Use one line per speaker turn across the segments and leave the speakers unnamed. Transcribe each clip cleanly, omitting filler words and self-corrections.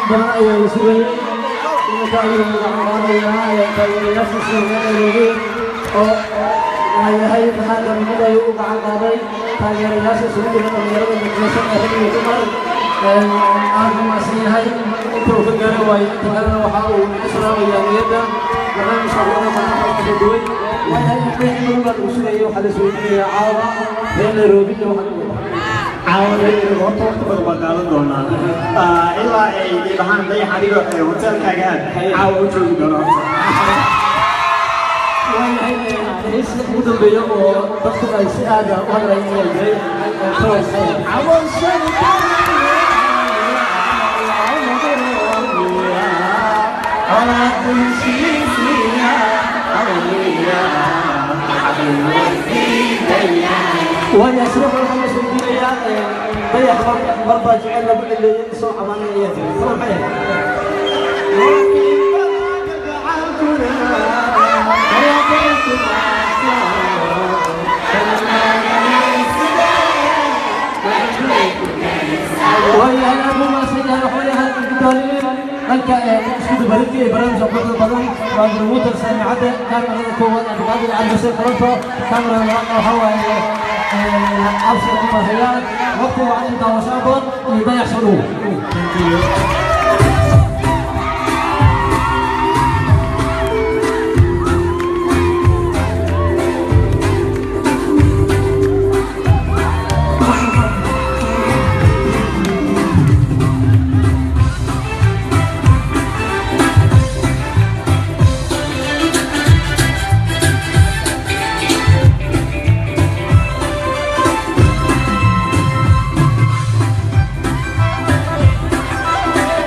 Badan ayaa la sugayay. Iminka ayuu gacan qaadayaa taageerayaashiisa reer Nairobi oo waayahay. Maxaa ayuu u gacan qaaday taageerayaasha isugu jira dhalinyarada midnaysan ee rag iyo dumar. Aad u mahadsan yahay inta uu ka gaari waayo, inta kalena waxa uu nagu salaamayaa niyadda. Barnaamijka quruxda badan oo kala duwan waayahay, in badan baa lagu sugayay. Waxaa la isweydiinayaa caawa reer Nairobi iyo waxa
Caawa horta waqti badan baan qaadan doonaa ilaa ay dhahaan Dayax, adiga hotelkaaga aad caawa u joogi doono horta.
Waayahay, heesta ugu dambeeya oo dadku ay si aad ah u hadlayeen ayaa jiray. Waayahay, sidoo kale waxaa la isweydiinayaa Dayax marbaa jecel lagu cileeyay isoo cabaanaya ayaa jiray. Talo maxay ahayd? Waayahay, aad buu mahadsan yahay. Waxa weeyaan guddoomiyey dhanka isku dubaridka iyo barnaamijka quruxda badan waa promoter Saamicadda, kaamirada koowaad Cabdiqaadir Cali Xuseen Koronto, kaamirada labaadna waxaa waaye Abshir Cumar Hayaan. Waqti wacan iyo daawasho aboon iyo Dayax soo dhow.
Thank you.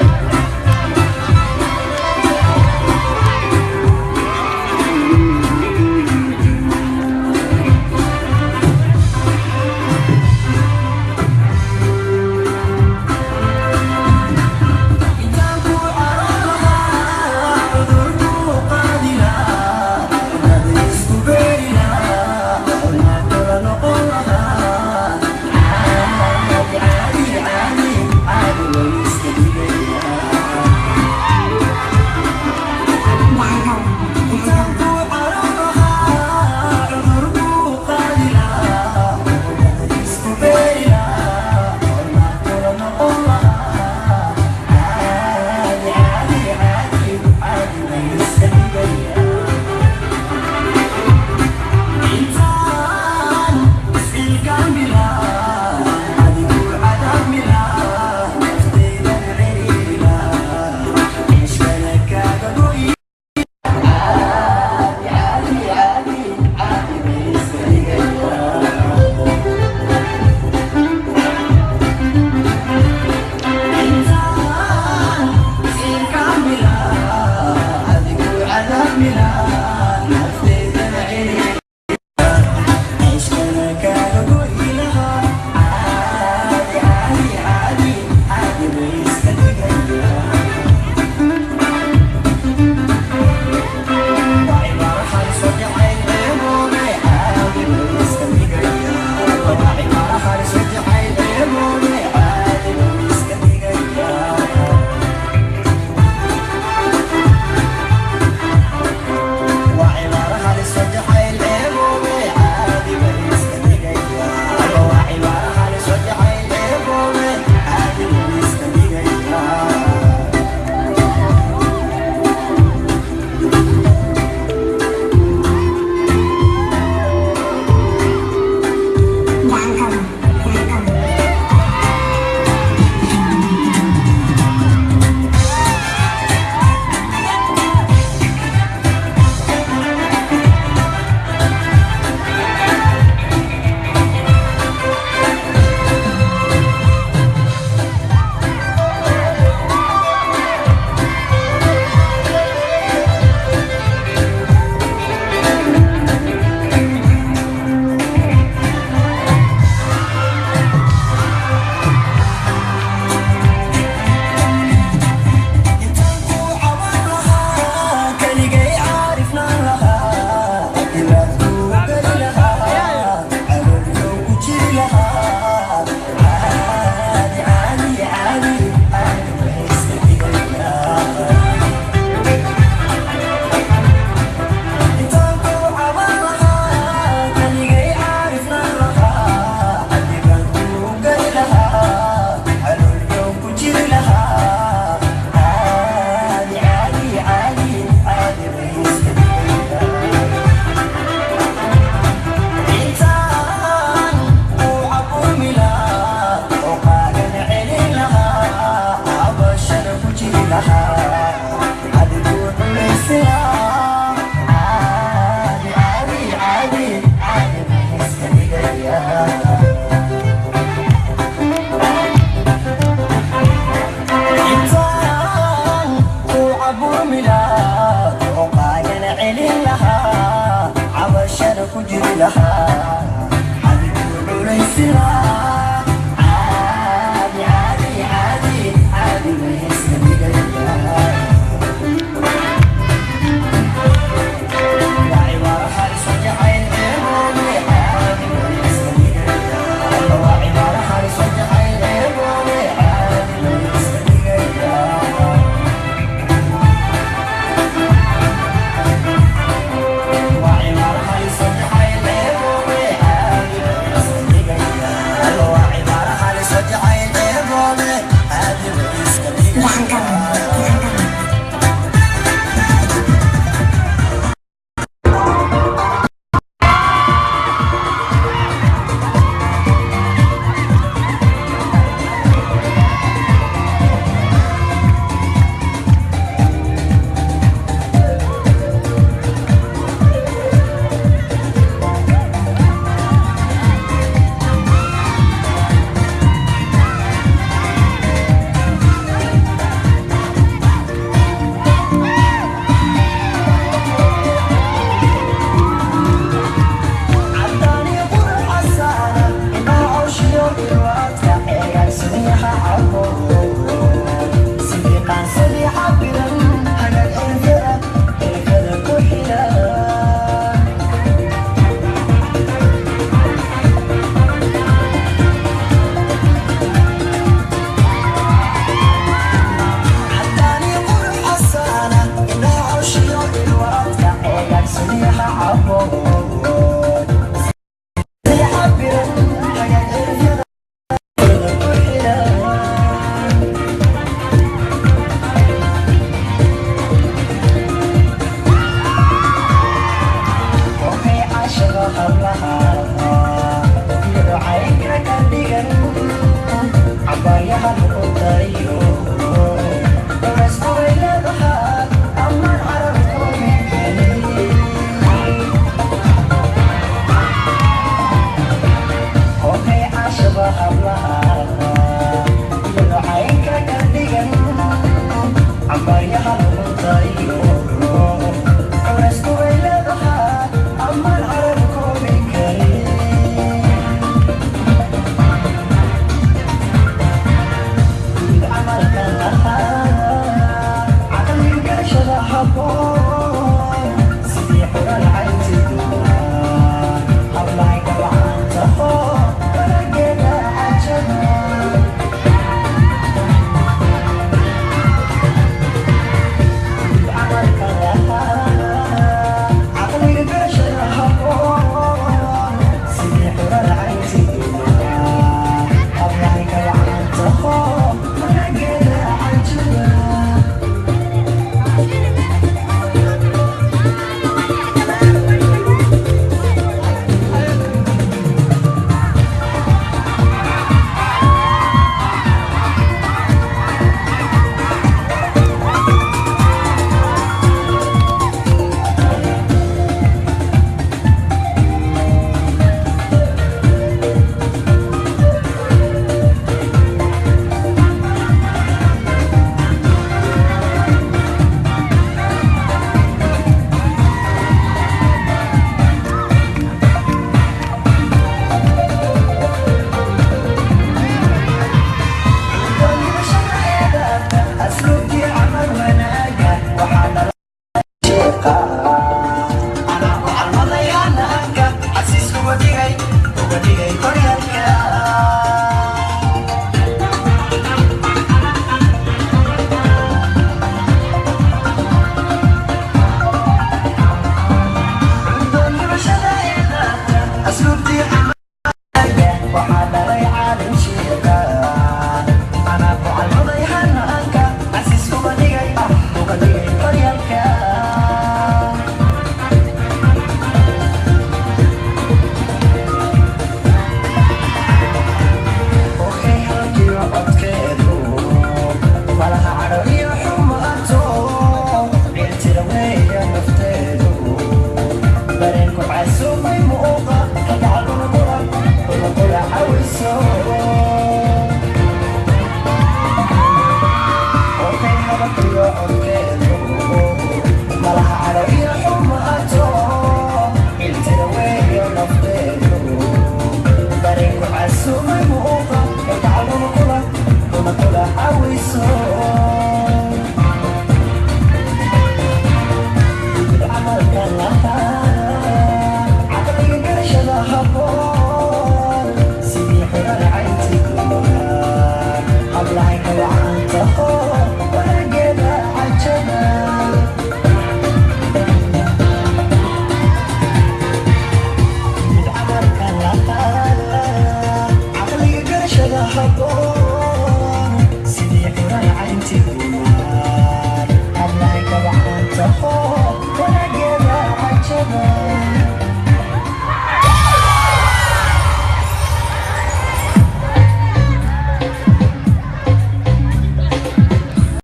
Hayso.